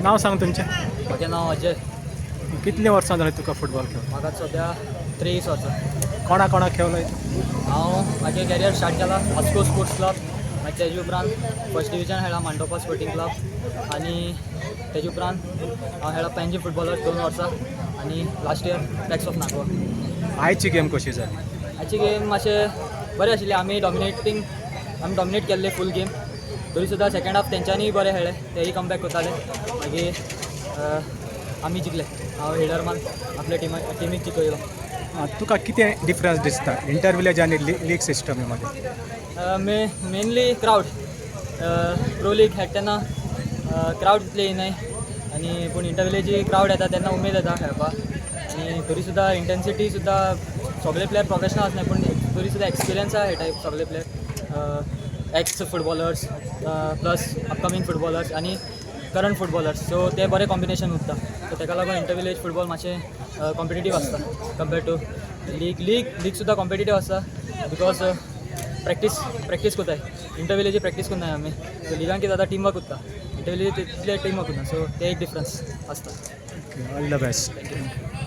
नांव सांग तुमचें. म्हजें नांव अजय. कितलीं वर्सां जालीं तुका फुटबॉल खेळून? म्हाका सद्या 23 वर्सां. कोणा कोणा खेळलो? हांव म्हाजें कॅरियर स्टार्ट केलां वास्को स्पोर्ट्स क्लब. मागीर तेजे उपरांत फर्स्ट डिविजन खेळ्ळा मांडोपा स्पोर्टींग क्लब आनी तेजे उपरांत हांव खेळ्ळा पणजी फुटबॉलर 2 वर्सां आनी last year tax of Nagwa. आयची गेम कशी जाली? आयची गेम मातशें बरें आशिल्ली. आमी डॉमिनेट केल्ले फूल गेम, तरी सुद्दां सेकेंड हाफ तेंच्यांनीय बरें खेळ्ळे, तेय कमबॅक करताले. मागीर आमी जिखले. हांव हेडर मारून आपल्या टिमीक जिखयलो. तुका कितें डिफरन्स दिसता इंटर विलेज आनी लीग सिस्टमी मदें? Mainly crowd. प्रो लीग खेळटा तेन्ना क्रावड तितले येनाय आनी पूण इंटरविलेजी क्रावड येता तेन्ना उमेद येता खेळपाक. आनी तरी सुद्दां इंटेन्सिटी सुद्दां, सगळे प्लेयर प्रोफेशनल आसनाय, पूण तरी सुद्दां एक्सपिरियन्स आहा खेळटाय सगळे player, ex footballers plus upcoming footballers आनी करंट फुटबॉलर्स. सो ते बरें कॉम्बिनेशन उरता. सो ताका लागून इंटरविलेज फुटबॉल मातशें कॉम्पिटेटीव आसता compare to league. League सुद्दां कॉम्पिटेटीव आसता because practice करताय. इंटरविलेजी प्रॅक्टीस करनाय आमी. सो लिगान कितें जाता, टीम वर्क उरता, इंटरविलेजी तितलें टीम वर्क उरना. सो ते एक डिफरन्स आसता. All the best. Thank you.